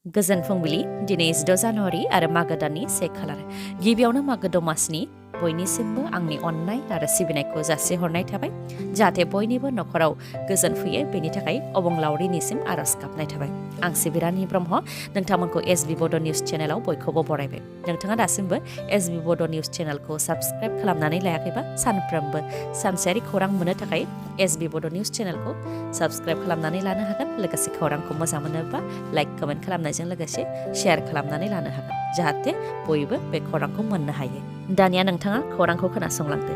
गोजोन फुंबिलि दिनै 6 जानुवारि आरो मागो दाननि 1 खालार गिबियावनो मागो दमासिनि बयनिसिमबो आंनि अननाय आरो सिबिनायखौ जासिहरनाय थाबाय जाहाथे बयनिबो नखराव गोजोन फैयो बेनि थाखाय अबंलावरिनिसिम आरज गाबनाय थाबाय आं सिबिरानि ब्रह्म नोंथांमोनखौ एसबि बड' निउज चेनेलाव बयखौबो बरायबाय नोंथाङा दासिमबो एसबि बड' निउज चेनेलखौ साबस्क्राइब खालामनानै लायाखैबा सानफ्रोमबो सानसेयारि खौरां मोननो थाखाय एसबि बड' निउज चेनेलखौ साबस्क्राइब खालामनानै लानो हागोन लोगोसे खौरांखौ मोजां मोनोबा लाइक कमेन्ट खालामनायजों लोगोसे शेयार खालामनानै लानो हागोन जाहाथे बयबो बे खौरांखौ मोननो हायो दानिया नोंथाङा खौरांखौ खोनासंलांदो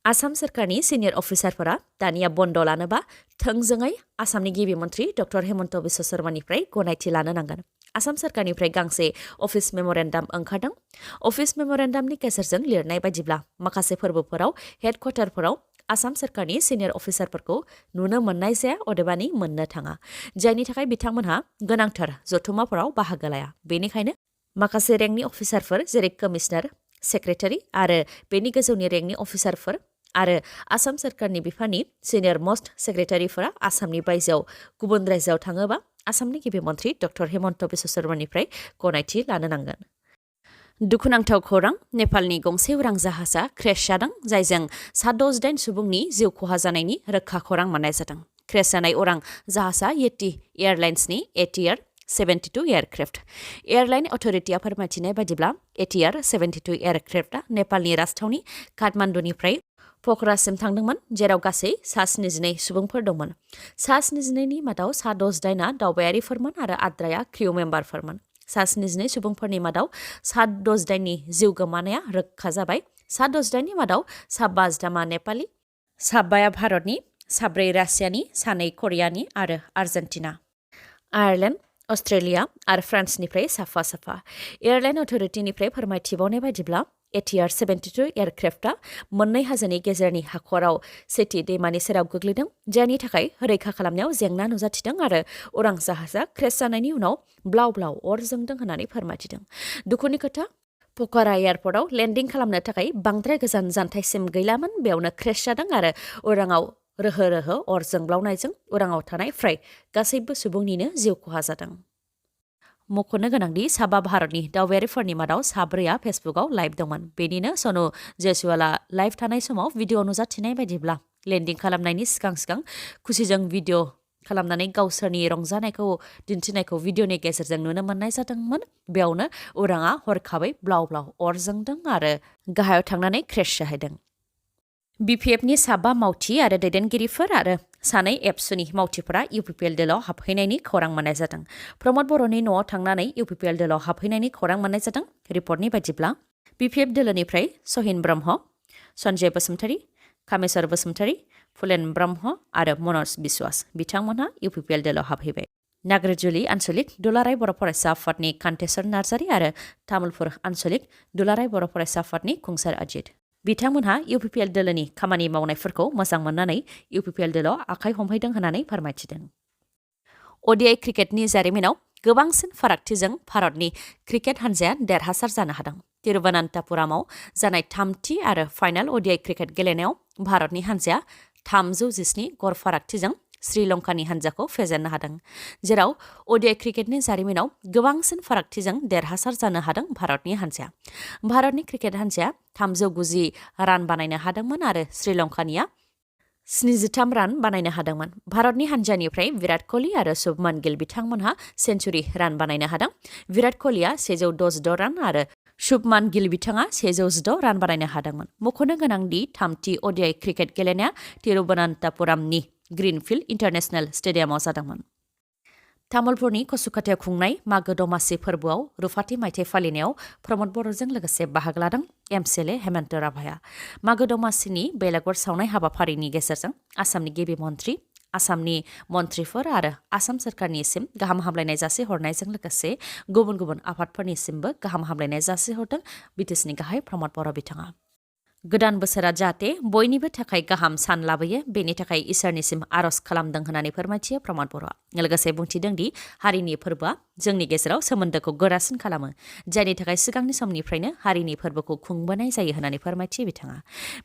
आसाम सोरखारनि सिनियर अफिसारफोरा दानिया बन्द लानोबा थोंजोङै आसामनि गिबि मन्थ्रि डक्टर हेमन्त बिश्व शर्मानिफ्राय गनायथि लानो नांगोन आसाम सोरखारनिफ्राय गांसे अफिस मेमरेन्डाम ओंखारदों अफिस मेमरेन्डामनि गेजेरजों लिरनाय बायदिब्ला माखासे फोरबोफोराव हेडक्वार्टारफोराव आसाम सोरखारनि सिनियर अफिसारफोरखौ नुनो मोननाय जाया अदेबानि मोननो थाङा जायनि थाखाय बिथांमोनहा गोनांथार जथुम्माफोराव बाहागो लाया बेनिखायनो माखासे रेंकनि अफिसारफोर जेरै कमिशनार सेक्रेटारि आरो बेनि गोजौनि रेंकनि अफिसारफोर आरो आसाम सोरखारनि बिफाननि सिनियर मस्ट सेक्रेटारिफोरा आसामनि बायजोआव गुबुन रायजोआव थाङोबा आसामनि गिबि मन्थ्रि डक्टर हेमन्त बिश्व शर्मानिफ्राय गनायथि लानो नांगोन दुखुनांथाव खौरां नेपालनि गंसे उरां जाहाजा क्रेश जादों जायजों 768 सुबुंनि जिउ खहा जानायनि रोखा खौरां मोननाय जादों क्रेश जानाय उरां जाहाजा येति एयारलाइन्सनि एटिआर 72 एयारक्राफ्ट एयारलाइन अथरिटिया फोरमायथिनाय बायदिब्ला एटिआर 72 एयारक्राफ्टआ नेपालनि राजथावनि काठमान्डुनिफ्राय पखरासिम थांदोंमोन जेराव गासै 72 सुबुंफोर दंमोन 72नि मादाव 768 दावबायारिफोरमोन आरो आद्राया क्रिउ मेम्बारफोरमोन 72 सुबुंफोरनि मादाव 768नि जिउ गोमानाया रोखा जाबाय 768नि मादाव 5 नेपालि 5 भारतनि 4 रासियानि 2 करियानि आरो आर्जेन्टिना आयारलेण्ड अस्ट्रेलिया आरो फ्रान्सनिफ्राय साफा एयारलाइन अथरिटिनिफ्राय फोरमायथिबावनाय बायदिब्ला एटिआर 72 एयारक्राफ्टआ मोननै हाजोनि गेजेरनि हाखराव सेथि दैमानि सेराव गोग्लैदों जायनि थाखाय रैखा खालामनायाव जेंना नुजाथिदों आरो उरां जाहाजा क्रेश जानायनि उनाव ब्लाव ब्लाव अर जोंदों होननानै फोरमायथिदों दुखुनि खोथा पकारा एयारपर्टआव लेन्डिं खालामनो थाखाय बांद्राय गोजान जानथायसिम गैलामोन बेयावनो क्रेश जादों आरो उराङाव रोहो रोहो अर जोंब्लावनायजों उराङाव थानाय फ्राय गासैबो सुबुंनिनो जिउ खहा जादों मख'नो गोनांदि 5 भारतनि दावबायारिफोरनि मादाव 4आ फेसबुकआव लाइभ दंमोन बेनिनो सनु जयसवालआ लाइभ थानाय समाव भिडिअ नुजाथिनाय बायदिब्ला लेन्डिं खालामनायनि सिगां खुसिजों भिडिअ खालामनानै गावसोरनि रंजानायखौ दिन्थिनायखौ भिडिअनि गेजेरजों नुनो मोननाय जादोंमोन बेयावनो उराङा हरखाबै ब्लाव ब्लाव अर जोंदों आरो गाहायाव थांनानै क्रेश जाहैदों बिपिएफनि 5 मावथि आरो दैदेनगिरिफोर आरो 2 एबसुनि मावथिफोरा UPPLआव हाबहैनायनि खौरां मोननाय जादों प्रमद बर'नि न'आव थांनानै UPPLआव हाबहैनायनि खौरां मोननाय जादों रिपर्टनि बायदिब्ला बिपिएफ दोलोनिफ्राय सहिन ब्रह्म सन्जय बसुमतारी कामेश्वर बसुमतारी फुलेन ब्रह्म आरो मनज बिश्वास बिथांमोनहा UPPLआव हाबहैबाय नाग्रिजुलि आन्चलिक दुलाराय बर' फरायसा आफादनि कान्तेश्वर नार्जारी आरो तामुलपुर आन्चलिक दुलाराय बर' फरायसा आफादनि खुंसार अजित बिथांमोनहा UPPL दोलोनि खामानि मावनायफोरखौ मोजां मोननानै UPPLआव आखाइ हमहैदों होननानै फोरमायथिदों ओडिआइ क्रिकेटनि जारिमिनाव गोबांसिन फारागथिजों भारतनि क्रिकेट हान्जाया देरहासार जानो हादों तिरुवनन्तपुरमाव जानाय 3थि आरो फाइनाल ओडिआइ क्रिकेट गेलेनायाव भारतनि हान्जाया 317 गल फारागथिजों श्रीलंकानि हान्जाखौ फेजेननो हादों जेराव ओडिआइ क्रिकेटनि जारिमिनाव गोबांसिन फारागथिजों देरहासार जानो हादों भारतनि हान्जाया भारतनि क्रिकेट हान्जाया 390 रान बानायनो हादोंमोन आरो श्रीलंकानिया 73 रान बानायनो हादोंमोन भारतनि हान्जानिफ्राय विराट कोहली आरो शुभमान गिल बिथांमोनहा सेन्चुरि रान बानायनो हादों विराट कोहलीया 166 रान आरो शुभमान गिल बिथाङा 116 रान बानायनो हादोंमोन मख'नो गोनांदि 3थि ओडिआइ क्रिकेट गेलेनाया तिरुवनन्तपुरमनि ग्रीनफील्ड इन्टारनेशनेल स्टेडियामाव जादोंमोन तामुलपुरनि कसुकातायाव खुंनाय मागो दमासि फोरबोआव रुफाथि मायथाइ फालिनायाव प्रमद बर'जों लोगोसे बाहागो लादों एमसिएलए हेमन्त राभाया मागो दमासिनि बेलागुर सावनाय हाबाफारिनि गेजेरजों आसामनि गिबि मन्थ्रि आसामनि मन्थ्रिफोर आरो आसाम सोरखारनिसिम गाहाम हामलायनाय जासिहरनायजों लोगोसे गुबुन गुबुन आफादफोरनिसिमबो गाहाम हामलायनाय जासिहरदों बिटिसिनि गाहाय प्रमद बर' बिथाङा गोदान बोसोरा जाहाथे बयनिबो थाखाय गाहाम सान लाबोयो बेनि थाखाय इसोरनिसिम आरज खालामदों होननानै फोरमायथियो प्रमद बर'आ लोगोसे बुंथिदों दि हारिनि फोरबोआ जोंनि गेजेराव सोमोन्दोखौ गोरासिन खालामो जायनि थाखाय सिगांनि समनिफ्रायनो हारिनि फोरबोखौ खुंबोनाय जायो होननानै फोरमायथियो बिथाङा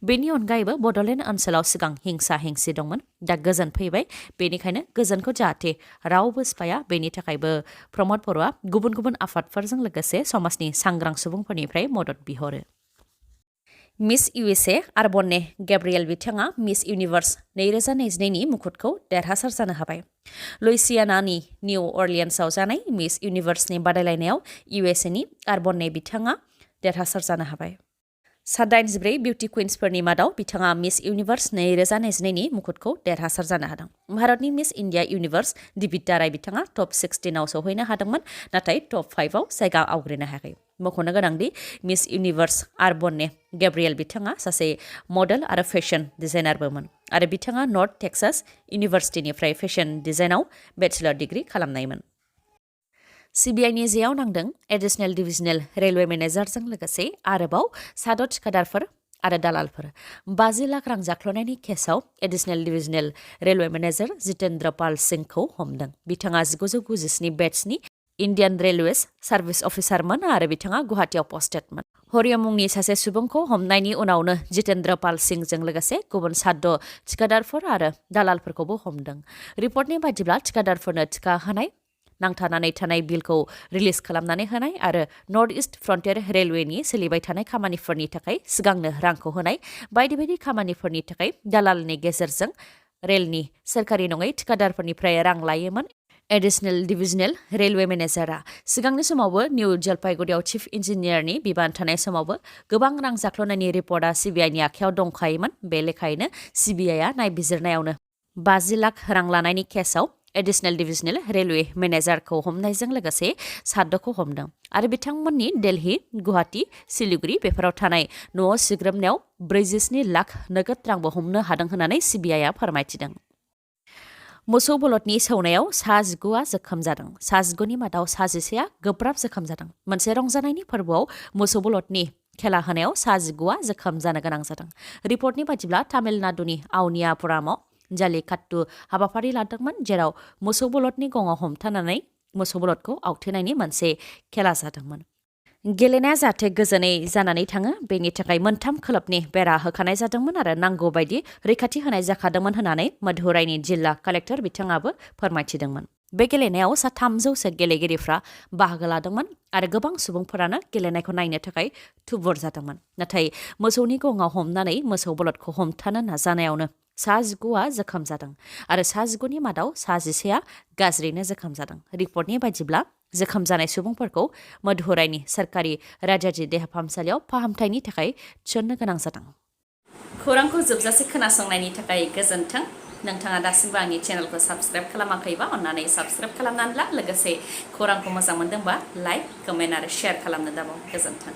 बेनि अनगायैबो बड'लेण्ड ओनसोलाव सिगां हिंसा हिंसि दंमोन दा गोजोन फैबाय बेनिखायनो गोजोनखौ जाहाथे रावबो सिफाया बेनि थाखायबो प्रमद बर'आ गुबुन गुबुन आफादफोरजों लोगोसे समाजनि सांग्रां सुबुंफोरनिफ्राय मदद बिहरो मिस इउएसए आर्बन्ने गेब्रिएल बिथाङा मिस इउनिभार्स 2022नि मुकुटखौ देरहासार जानो हाबाय लुइसियानानि निउ अरलियन्सआव जानाय मिस इउनिभार्सनि बादायलायनायाव इउएसएनि आर्बन्ने बिथाङा देरहासार जानो हाबाय सा84 बिउटि कुइन्सफोरनि मादाव बिथाङा मिस इउनिभार्स 2022नि मुकुटखौ देरहासार जानो हादों भारतनि मिस इन्डिया इउनिभार्स दिबिता राय बिथाङा टप 16आव सौहैनो हादोंमोन नाथाय टप 5आव जायगा आवग्रिनो हायाखै मख'नो गोनांदि मिस इउनिभार्स आर्बन्ने गेब्रिएल बिथाङा सासे मडेल आरो फेशन डिजाइनारबोमोन आरो बिथाङा नर्थ टेक्सास इउनिभार्सिटिनिफ्राय फेशन डिजाइनाव बेचलर डिग्री खालामनायमोन सिबिआइनि जेयाव नांदों एडिशनेल डिभिजनेल रेलवे मेनेजारजों लोगोसे आरोबाव साद' थिखादारफोर आरो दालालफोर 50 लाख रां जाख्ल'नायनि केसआव एडिशनेल डिभिजनेल रेलवे मेनेजार जितेन्द्र पाल सिंहखौ हमदों बिथाङा 1997 बेट्सनि इन्डियान रेलवेज सार्भिस अफिसारमोन आरो बिथाङा गुवाहाटीआव पस्टेडमोन हरिय मुंनि सासे सुबुंखौ हमनायनि उनावनो जितेन्द्र पाल सिंहजों लोगोसे गुबुन 7 थिखादारफोर आरो दालालफोरखौबो हमदों रिपर्टनि बायदिब्ला थिखादारफोरनो थिखा होनाय नांथानानै थानाय बिलखौ रिलिज खालामनानै होनाय आरो नर्थ इस्ट फ्रन्टियर रेलवेनि सोलिबाय थानाय खामानिफोरनि थाखाय सिगांनो रांखौ होनाय बायदि बायदि खामानिफोरनि थाखाय दालालनि गेजेरजों रेलनि सोरखारि नङै थिखादारफोरनिफ्राय रां लायोमोन एडिशनेल डिभिजनेल रेलवे मेनेजारा सिगांनि समावबो निउ जलपाइगुरियाव चिफ इन्जिनियारनि बिबान थानाय समावबो गोबां रां जाख्ल'नायनि रिपर्टआ सिबिआइनि आखायाव दंखायोमोन बे लेखायैनो सिबिआइआ नायबिजिरनायावनो 50 लाख रां लानायनि केसआव एडिशनेल डिभिजनेल रेलवे मेनेजारखौ हमनायजों लोगोसे 7खौ हमदों आरो बिथांमोननि दिल्ली गुवाहाटी सिलिगुरि बेफोराव थानाय न'आव सिग्रोमनायाव 47 लाख नोगोद रांबो हमनो हादों होननानै सिबिआइआ फोरमायथिदों मोसौ बलदनि सौनायाव 19आ जोखोम जादों 19नि मादाव 11आ गोब्राब जोखोम जादों मोनसे रंजानायनि फोरबोआव मोसौ बलदनि खेला होनायाव 19आ जोखोम जानो गोनां जादों रिपर्टनि बायदिब्ला तामिलनाडुनि आवनियापुरामाव जालिकाट्टु हाबाफारि लादोंमोन जेराव मोसौ बलदनि गङाव हमथानानै मोसौ बलदखौ आवथेनायनि मोनसे खेला जादोंमोन गेलेनाया जाहाथे गोजोनै जानानै थाङो बेनि थाखाय मोनथाम खोलोबनि बेरा होखानाय जादोंमोन आरो नांगौ बायदि रैखाथि होनाय जाखादोंमोन होननानै मधुराइनि जिल्ला कालेक्टर बिथाङाबो फोरमायथिदोंमोन बे गेलेनायाव 300सो गेलेगिरिफ्रा बाहागो लादोंमोन आरो गोबां सुबुंफोरानो गेलेनायखौ नायनो थाखाय थुबुर जादोंमोन नाथाय मोसौनि गङाव हमनानै मोसौ बलदखौ हमथानो नाजानायावनो 19आ जोखोम जादों आरो 19नि मादाव 11आ गाज्रियैनो जोखोम जादों रिपर्टनि बायदिब्ला जोखोम जानाय सुबुंफोरखौ मधुराइनि सोरखारि राजाजी देहा फाहामसालियाव फाहामथायनि थाखाय थिसननो गोनां जादों खौरांखौ जोबजासे खोनासंनायनि थाखाय गोजोन्थों नोंथाङा दासिमबो आंनि चेनेलखौ साबस्क्राइब खालामाखैबा अन्नानै साबस्क्राइब खालामनानै ला लोगोसे खौरांखौ मोजां मोनदोंबा लाइक कमेन्ट आरो शेयार खालामनो दाबाव गोजोन्थों